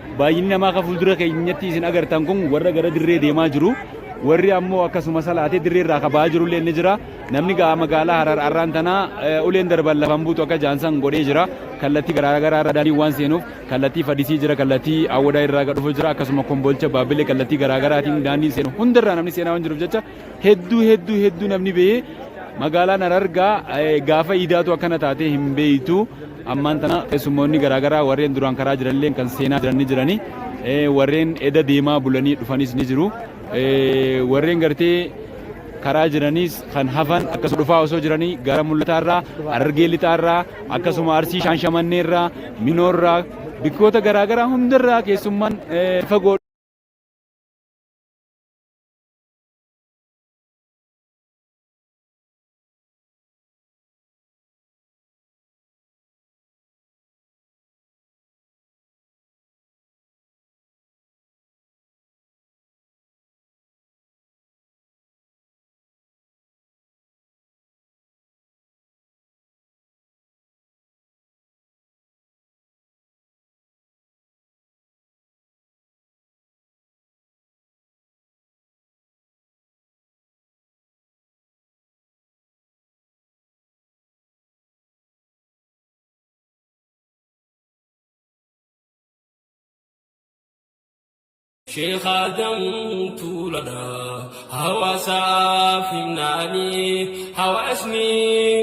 Baay'inni namaa kan fuuldura keenyatti isin agartan kun warra gara dirree deemaa jiru. Warri ammoo akkasuma salaatee dirree irraa ka ba'aa jirullee ni jira. Namni gaa magaalaa Harar arraan tanaa uleen darban lafan buutu akka jaansan godhee jira. Kallattii garaa garaa irraa daandiin waan seenuuf kallattii Fadisii jira, kallattii Awwadaa irraa gad dhufu jira, akkasuma Kombolcha, Baabbilee kallattii garaa garaatiin daandiin seenu hundarraa namni seenaa waan jiruuf jecha hedduu hedduu hedduu namni ba'ee magaalaan Harargaa gaafa iidaatu akkana taatee hin beeytu. Ammaan tana keessummoonni garaa garaa warreen duraan karaa jiranillee kan seenaa jiran ni jirani. Warreen eda deemaa bulanii dhufanis ni jiru. Warreen gartee karaa jiranis kan hafan akkasuma dhufaa osoo jiranii gara mul'ataarraa, Harargee lixaarraa, akkasuma Arsii Shaanshamanneerraa, Minoorraa, bikkoota garaa garaa hundarraa keessummaan fagoo Sheekh Adam Tuuladha hawaasaaf himnaanii hawaasni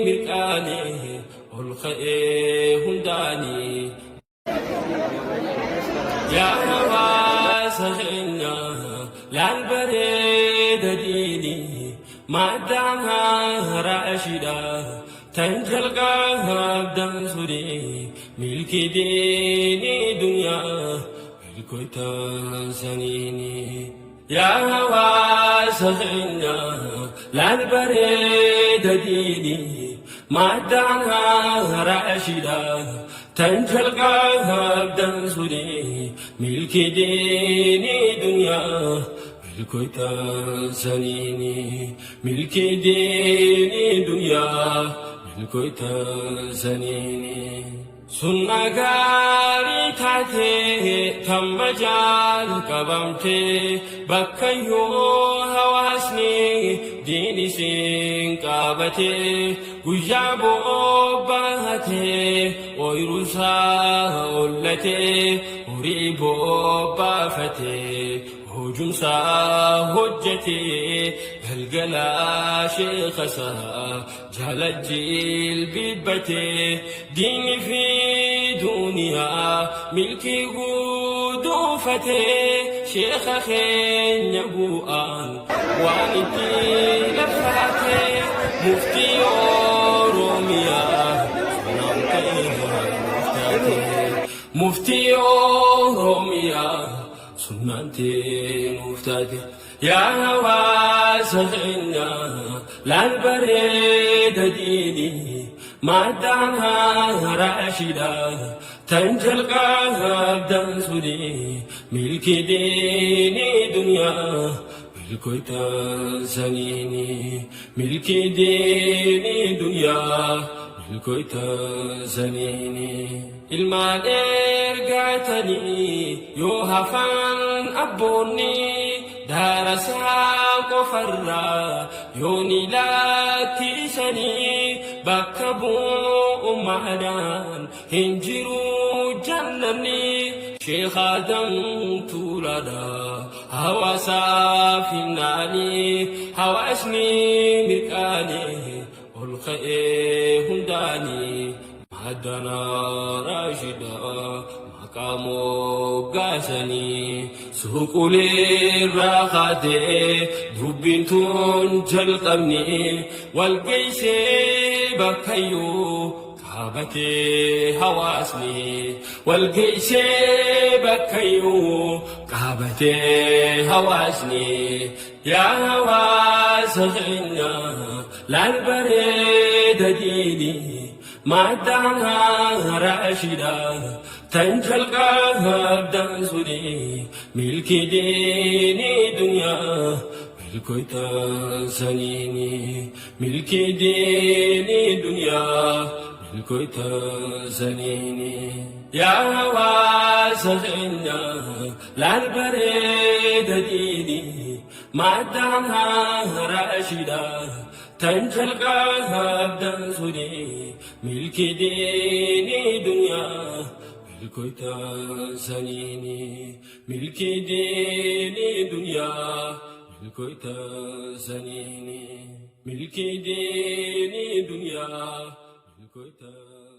mirqaanee ol ka'ee hundaanii. Yaa hawaasa keenya laal bareeda diinii maaddaan haraashidha tan jalqabdan suni milki diinii dunyaa milkoytan saniini. Yaa hawaasa keenya laal bareeda diinii maaddaan haraashidha tan jalqabdan suni milki diinii dunyaa milkoytan saniini milki diinii dunyaa milkoytan saniini. Sunna gaarii taatee tamma jalqabamte bakkayyuu hawaasni diin isiin qabate guyyaa bobbaate ooyiruusaa ollate horii bobbaafate hojumsaa hojjete galgala sheekasaa jala jilbibbate diinni fi duniyaa milkii guduunfate sheeka keenya bu'aan waan itti lafaate muftii Oromiyaa sunnaan ta'e muftaate muftii Oromiyaa sunnaan ta'e muftaate. Yaa hawaasa keenya laal bareeda diinii maaddaan haraashidha tan jalqabdan suni milki diinii dunyaa milkoytan saniini milki diinii dunyaa milkoytan saniini. Ilmaan ergatanii yoo hafan abboonni daarasaa qofarraa yoo ni lakkisanii bakka bu'ummaadhaan hin jiru jannanni. Sheekh Adam Tuuladha hawaasaaf himnaanii hawaasni mirqaanee ol ka'ee hundaanii maaddana raashida maqaa moggaasanii suuqulee irraa kaatee dubbiin tun jalqabni wal geessee bakkayyuu qaabatee hawaasni wal geessee bakkayyuu qaabatee hawaasni. Yaa hawaasa keenya laal bareeda diinii maaddaan haraashidha tan jalqabdan suni milki diinii dunyaa milkoytan saniini milki diinii dunyaa milkoytan saniini. Yaa hawaasa keenya laal bareeda diini maddaan raashida tan jalqabdan suni milki diini dunyaa milkoytan saniini milki diini dunyaa milkoytan saniini milki diini dunyaa milkoytan.